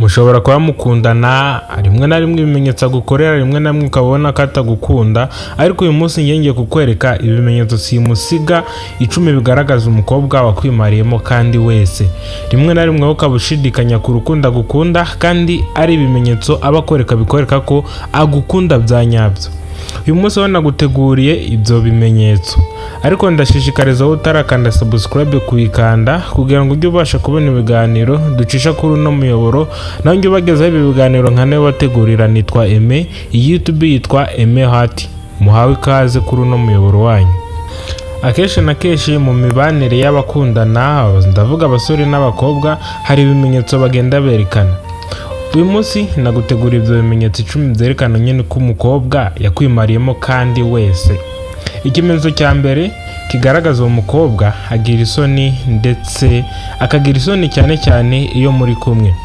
Mushobora kuba mukundana, rimwe na rimwe ibimenyetso agukorera, rimwe na rimwe ukabona ko atagukunda, ariko uyu munsi ngiye kukwereka ibimenyetso simusiga 10 bigaragaza umukobwa wakwimariyemo kandi wese. Rimwe na rimwe wowe ukaba ushidikanya ku rukundo agukunda, kandi ari ibimenyetso aba akwereka bikwereka ko agukunda bya nyabyo. Uyu munsi wo naguteguriye ibyo bimenyetso, ariko ndashishikariza wowe utarakanda subscribe kuyikanda kugira ngo ujye ubasha kubona ibiganiro ducisha kuri uno muyoboro, nawe ujye ubagezaho ibi biganiro nka nawe wategurira. Nitwa Aime, iyi YouTube yitwa Aime Heart. Muhawe ikaze kuri uno muyoboro wanyu. Akenshi na kenshi mu mibanire y'abakundana, ndavuga abasore n'abakobwa, hari ibimenyetso bagenda berekana. Uyu munsi nagutegura ibyo bimenyetso 10 byerekana nyine ko umukobwa yakwimariyemo kandi wese. Ikimenyetso cya mbere kigaragaza uwo mukobwa: agira isoni, ndetse akagira isoni cyane cyane iyo muri kumwe.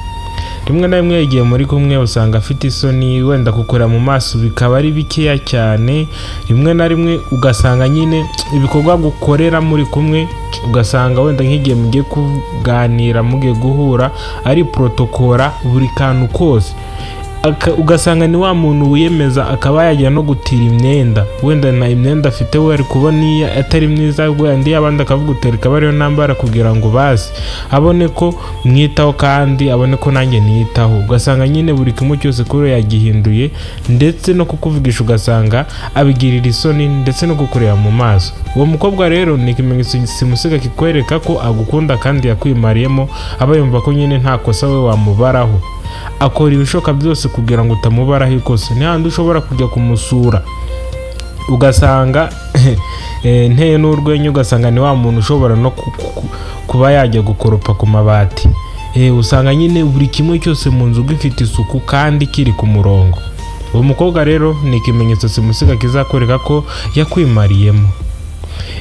Rimwe na rimwe igihe muri kumwe usanga afite isoni, wenda kukureba mu maso bikaba ari bikeya cyane. Rimwe na rimwe ugasanga nyine ibikorwa gukorera muri kumwe, ugasanga wenda nk'igihe mugiye kuganira, mugiye guhura, ari protocole buri kantu kose. Ugasanga ni wa muntu wiyemeza akaba yajya no gutira imyenda, wenda na imyenda afite we ari kubona iyo atari myiza, wenda iy'abandi akavuga utera ikaba ariyo nambara kugira ngo basi abone ko mwitaho kandi abone ko nanjye niyitaho. Ugasanga nyine buri kimwe cyose kuri we yagihinduye, ndetse no kukuvugisha ugasanga abigirira isoni, ndetse no kukureba mu maso. Uwo mukobwa rero ni ikimenyetso simusiga kikwereka ko agukunda kandi yakwimariyemo. Aba yumva ko nyine nta kosa we wamubaraho, akora ibishoboka byose kugira ngo utamubaraho ikosa. Ni handi ushobora kujya kumusura ugasanga nteye n'urwenya, ugasanga ni wa muntu ushobora no kuba yajya gukoropa ku mabati. Usanga nyine buri kimwe cyose mu nzu gifite isuku kandi kiri ku murongo. Uwo mukobwa rero ni ikimenyetso simusiga kizakwereka ko yakwimariyemo.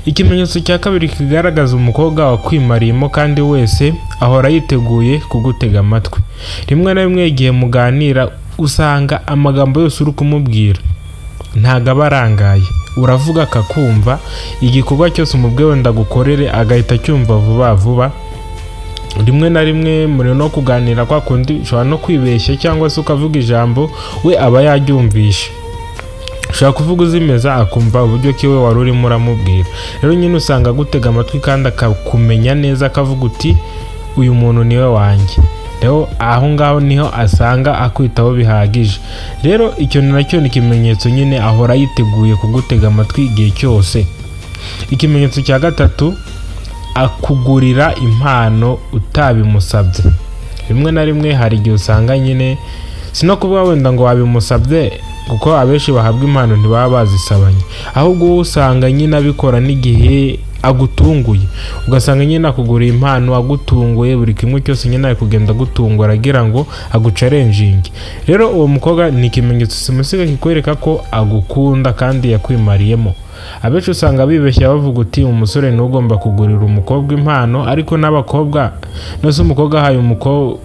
Ikimenyetso cya kabiri kigaragaza umukobwa wakwimariyemo kandi wese: ahora yiteguye kugutega amatwi. Rimwe na rimwe igihe muganira usanga amagambo yose uri kumubwira ntabwo aba arangaye, uravuga akakumva. Igikorwa cyose umubwiye wenda agukorere agahita acyumva vuba vuba. Rimwe na rimwe muri no kuganira, kwa kundi ushobora no kwibeshya cyangwa se ukavuga ijambo, we aba yaryumvishe. Ushobora kuvuga uzimeza, akumva uburyo ki we wari urimo uramubwira. Rero nyine usanga agutega amatwi kandi akakumenya neza, akavuga uti: "Uyu muntu niwe wanjye." Rero aho ngaho niho asanga akwitaho bihagije. Rero icyo nacyo ni ikimenyetso nyine, ahora yiteguye kugutega amatwi igihe cyose. Ikimenyetso cya gatatu: akugurira impano utabimusabye. Rimwe na rimwe hari igihe usanga nyine, si no kuvuga wenda ngo wabimusabye, kuko abenshi bahabwa impano ntibaba bazisabanye, ahubwo wowe usanga nyine abikora n'igihe agutunguye. Ugasanga nyine akuguriye impano agutunguye, buri kimwe cyose nyine ari kugenda agutungura agira ngo aguchallenginge. Rero uwo mukobwa ni ikimenyetso simusiga kikwereka ko agukunda kandi yakwimariyemo. Abenshi usanga bibeshya bavuga uti: "Umusore niwe ugomba kugurira umukobwa impano," ariko n'abakobwa nose umukobwa ahaye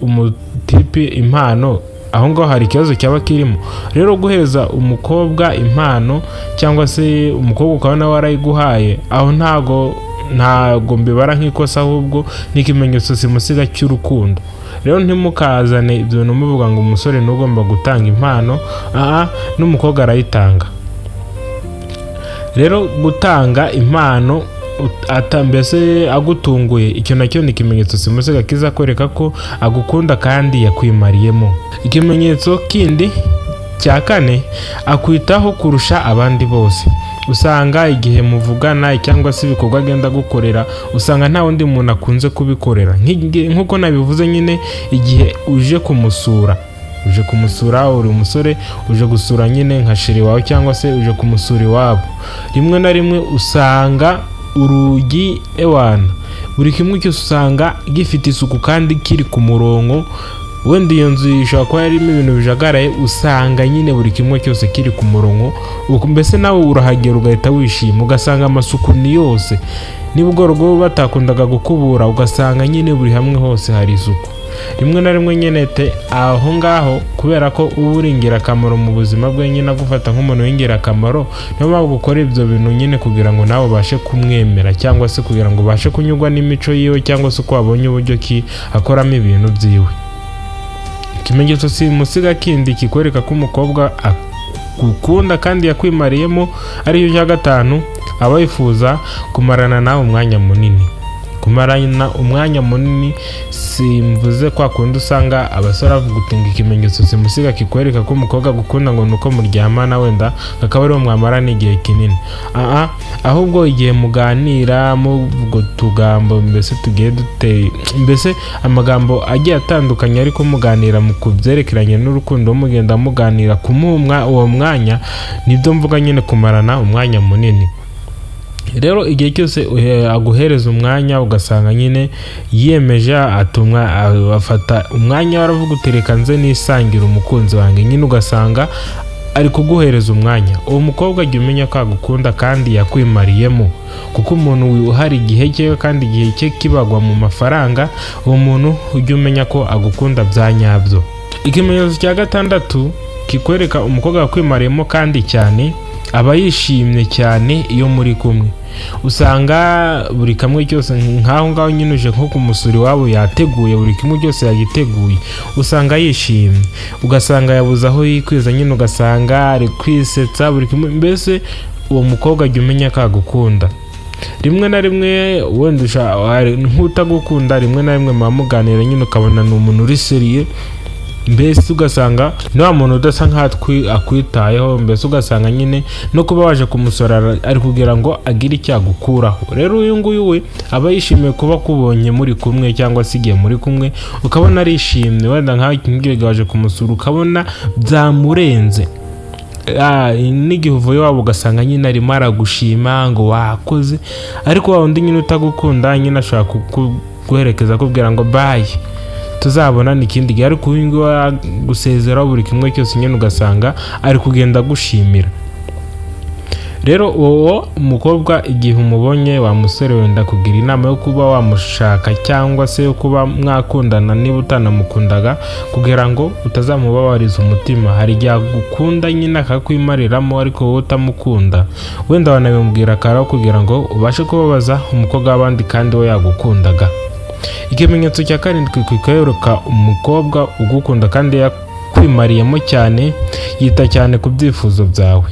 umutipe impano, aho ngaho hari ikibazo cyaba kirimo? Rero guhereza umukobwa impano cyangwa se umukobwa ukaba nawe warayiguhaye, aho ntago mbibara nk'ikosa, ahubwo ni ikimenyetso simusiga cy'urukundo. Rero ntimukazane ibyo bintu muvuga ngo umusore niwe ugomba gutanga impano. Aha n'umukobwa arayitanga. Rero gutanga impano mbese agutunguye, icyo nacyo ni ikimenyetso simusiga kizakwereka ko agukunda kandi yakwimariyemo. Ikimenyetso kindi cya kane: akwitaho kurusha abandi bose. Usanga igihe muvugana cyangwa se ibikorwa agenda agukorera, usanga nta wundi muntu akunze kubikorera. Nk'uko nabivuze nyine, igihe uje kumusura, uje kumusura uri umusore, uje gusura nyine nka chérie wawe cyangwa se uje kumusura iwabo, rimwe na rimwe usanga urugi, ewana, buri kimwe cyose usanga gifite isuku kandi kiri ku murongo. Wenda iyo nzu ishobora kuba yarimo ibintu bijagaraye, usanga nyine buri kimwe cyose kiri ku murongo. Mbese nawe urahagera ugahita wishima, ugasanga amasuku ni yose. Niba ubwo rugo batakundaga gukubura, ugasanga nyine buri hamwe hose hari isuku. Rimwe na rimwe nyine te aho ngaho, kubera ko uba uri ingirakamaro mu buzima bwe, nyine agufata nk'umuntu w'ingirakamaro, niyo mpamvu gukora ibyo bintu nyine kugira ngo nawe ubashe kumwemera, cyangwa se kugira ngo ubashe kunyurwa n'imico yiwe, cyangwa se uko wabonye uburyo ki akoramo ibintu byiwe. Ikimenyetso simusiga kindi kikwereka ko umukobwa agukunda kandi yakwimariyemo, aricyo cya gatanu, aba yifuza kumarana nawe umwanya munini. Kumarana umwanya munini, simvuze kwa kundi usanga abasore bavuga uti ngo ikimenyetso simusiga kikwereka ko umukobwa agukunda ngo ni uko muryamana, wenda akaba ariwo mwamarana igihe kinini. Aha, ahubwo igihe muganira, muvuga utugambo mbese tugiye duteye, mbese amagambo agiye atandukanye, ariko muganira mu kubyerekeranye n'urukundo, mugenda muganira, kumuha uwo mwanya, nibyo mvuga nyine kumarana umwanya munini. Rero igihe cyose aguhereza umwanya, ugasanga nyine yiyemeje, atumwa afata umwanya, aravuga uti: "Reka nze nisangire umukunzi wanjye", nyine ugasanga ari kuguhereza umwanya, uwo mukobwa jya umenya ko agukunda kandi yakwimariyemo. Kuko umuntu uhari igihe cye kandi igihe cye kibagwa mu mafaranga, uwo muntu ujya umenya ko agukunda bya nyabyo. Ikimenyetso cya gatandatu kikwereka umukobwa wakwimariyemo kandi cyane, aba yishimye cyane iyo muri kumwe. Usanga buri kamwe cyose, nk'aho ngaho nyine uje nko kumusura iwabo, yateguye buri kimwe cyose, yagiteguye, usanga yishimye, ugasanga yabuze aho yikwiza nyine, ugasanga ari kwisetsa buri kimwe. Mbese uwo mukobwa jya umenya ko agukunda. Rimwe na rimwe wenda nk'utagukunda, rimwe na rimwe muba muganira nyine ukabona ni umuntu uri sérieux, mbese ugasanga ni wa muntu udasa nkaho akwitayeho, mbese ugasanga nyine no kuba waje kumusura ari kugira ngo agire icyo agukuraho. Rero uyu nguyu we aba yishimiye kuba akubonye muri kumwe, cyangwa se igihe muri kumwe ukabona arishimye, wenda nkaho nk'igihe waje kumusura ukabona byamurenze. N'igihe uvuye iwabo ugasanga nyine arimo aragushima ngo wakoze. Ariko wa wundi nyine utagukunda nyine ashobora kuguherekeza akubwira ngo "Bye, tuzabonana ikindi gihe", ariko uyu nguyu agusezeraho buri kimwe cyose nyine, ugasanga ari kugenda agushimira. Rero uwo mukobwa igihe umubonye, wa musore, wenda kugira inama yo kuba wamushaka cyangwa se yo kuba mwakundana niba utanamukundaga, kugira ngo utazamubabariza umutima. Hari igihe agukunda nyine akakwimariramo ariko wowe utamukunda, wenda wanabimubwira akaraho kugira ngo ubashe kubabaza umukobwa w'abandi kandi we yagukundaga. Ikimenyetso cya karindwi kikwereka umukobwa ugukunda kandi yakwimariyemo cyane, yita cyane ku byifuzo byawe.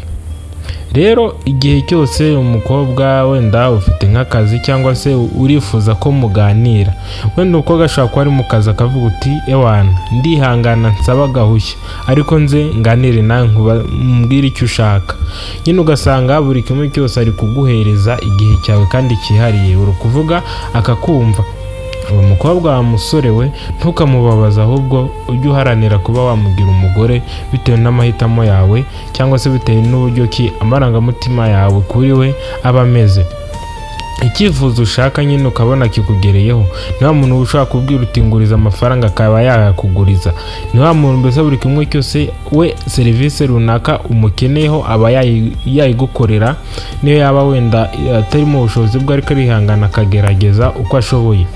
Rero igihe cyose umukobwa, wenda ufite nk'akazi cyangwa se urifuza ko muganira, wenda umukobwa ashobora kuba ari mu kazi akavuga uti: "Ewana, ndihangana nsaba agahushya ariko nze nganire nawe, mbwire icyo ushaka", nyine ugasanga buri kimwe cyose ari kuguhereza igihe cyawe kandi cyihariye, uri kuvuga akakumva. Uwo mukobwa, wa musore we, ntukamubabaze, ahubwo ujye uharanira kuba wamugira umugore bitewe n'amahitamo yawe cyangwa se bitewe n'uburyo ki amarangamutima yawe kuri we aba ameze. Icyifuzo ushaka nyine ukabona kikugereyeho. Ni wa muntu ushobora kubwira uti: "Nguriza amafaranga", akaba yayakuguriza. Ni wa muntu mbese buri kimwe cyose we, serivisi runaka umukeneyeho aba yayigukorera, niyo yaba wenda atari mu bushobozi bwe, ariko arihangana akagerageza uko ashoboye.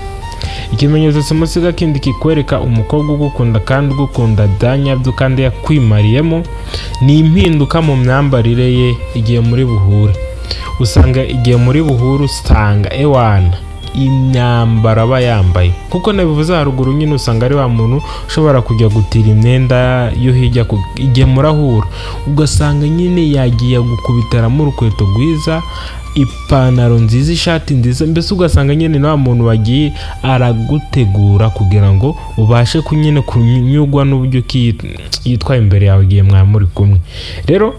Ikimenyetso simusiga kindi kikwereka umukobwa ugukunda kandi ugukunda bya nyabyo kandi yakwimariyemo, ni impinduka mu myambarire ye igihe muri buhure. Usanga igihe muri buhure, usanga ewana imyambaro aba yambaye, kuko nabivuze haruguru nyine, usanga ari wa muntu ushobora kujya gutira imyenda yo hirya. Igihe murahura ugasanga nyine yagiye gukubitaramo urukweto rwiza, ipantaro nziza, ishati nziza, mbese ugasanga nyine na wa muntu wagiye aragutegura kugira ngo ubashe nyine kunyurwa n'uburyo ki yitwaye imbere yawe igihe mwaba muri kumwe. Rero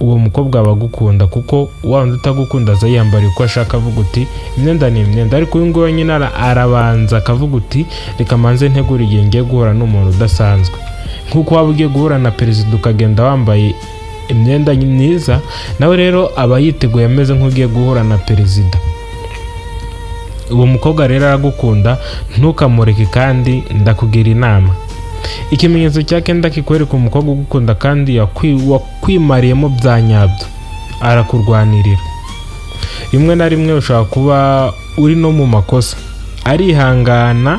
uwo mukobwa aba agukunda, kuko wa wundi utagukunda aza yiyambariye uko ashaka, avuga uti: "Imyenda ni imyenda", ariko uyu nguyu nyine arabanza akavuga uti: "Reka manze ntegure igihe ngiye guhura n'umuntu udasanzwe". Nk'uko waba ugiye guhura na perezida ukagenda wambaye imyenda myiza, nawe rero aba yiteguye ameze nk'ugiye guhura na perezida. Uwo mukobwa rero aragukunda, ntukamureke kandi ndakugira inama. Ikimenyetso cya kenda kikwereka umukobwa ugukunda kandi wakwimariyemo bya nyabyo, arakurwanirira. Rimwe na rimwe ushobora kuba uri no mu makosa, arihangana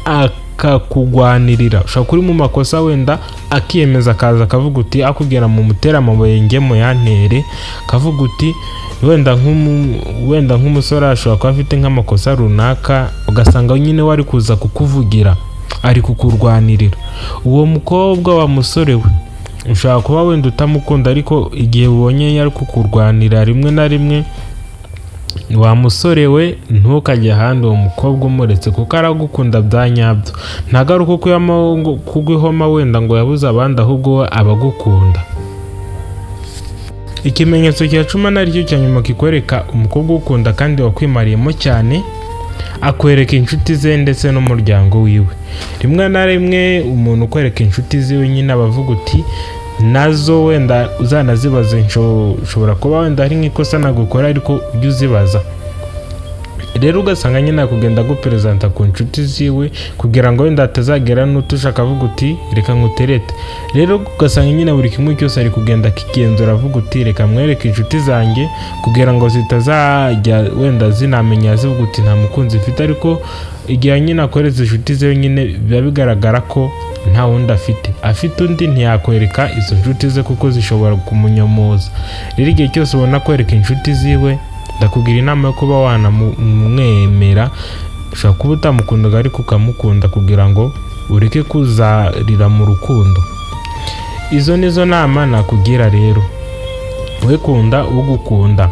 akakugwanirira. Ushobora kuba uri mu makosa wenda, akiyemeza akaza akavuga uti, akubwira mu mutera amabuye nge muyantere, akavuga uti wenda nk'umusore ashobora kuba afite nk'amakosa runaka, ugasanga nyine wari kuza kukuvugira. Ari kukurwanirira uwo mukobwa wa musore we. Ushobora kuba wenda utamukunda, ariko igihe ubonye ari kukurwanira rimwe na rimwe, wa musore we, ntukajye ahandi uwo mukobwa umuretse, kuko aragukunda bya nyabyo. Ntabwo ari uko kuguhoma wenda ngo yabuze abandi, ahubwo we aba agukunda. Ikimenyetso cya 10 naryo cya nyuma kikwereka umukobwa ugukunda kandi wakwimariyemo cyane, akwereka inshuti ze ndetse n'umuryango wiwe. Rimwe na rimwe umuntu ukwereka inshuti ziwe nyine aba avuga uti nazo wenda uzanazibaze, nshobora kuba wenda hari nk'ikosa nagukora, ariko ujye uzibaza. Rero ugasanga nyine akugenda aguperezanta ku nshuti ziwe kugira ngo wenda atazagera n'utushaka avuga uti reka nkuterete. Rero ugasanga nyine buri kimwe cyose ari kugenda akigenzura, avuga uti reka mwereke inshuti zanjye kugira ngo zitazajya wenda zinamenya zivuga uti nta mukunzi mfite. Ariko igihe nyine akweretse inshuti ze nyine, biba bigaragara ko nta wundi afite. Afite undi ntiyakwereka izo nshuti ze kuko zishobora kumunyomoza. Rero igihe cyose ubona kwereka inshuti ziwe, ndakugira inama yo kuba wanamwemera. Ushobora kuba utamukundaga ariko ukamukunda kugira ngo ureke kuzarira mu rukundo. Izo nizo nama nakugira. Rero we kunda ugukunda,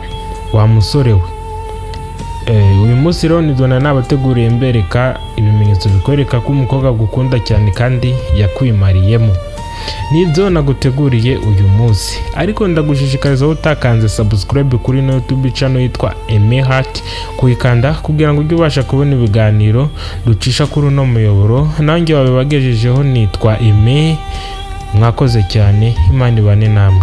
wa musore we. Uyu munsi rero ni dona nabateguriye mbereka ibimenyetso bikwereka ko umukobwa agukunda cyane kandi yakwimariyemo. Nibyo naguteguriye uyu munsi, ariko ndagushishikariza wowe utakanze subscribe kuri ino YouTube channel yitwa Aime Heart kuyikanda kugira ngo ujye ubasha kubona ibiganiro ducisha kuri uno muyoboro. Nanjye wabibagejejeho nitwa Aime. Mwakoze cyane, Imana ibane namwe.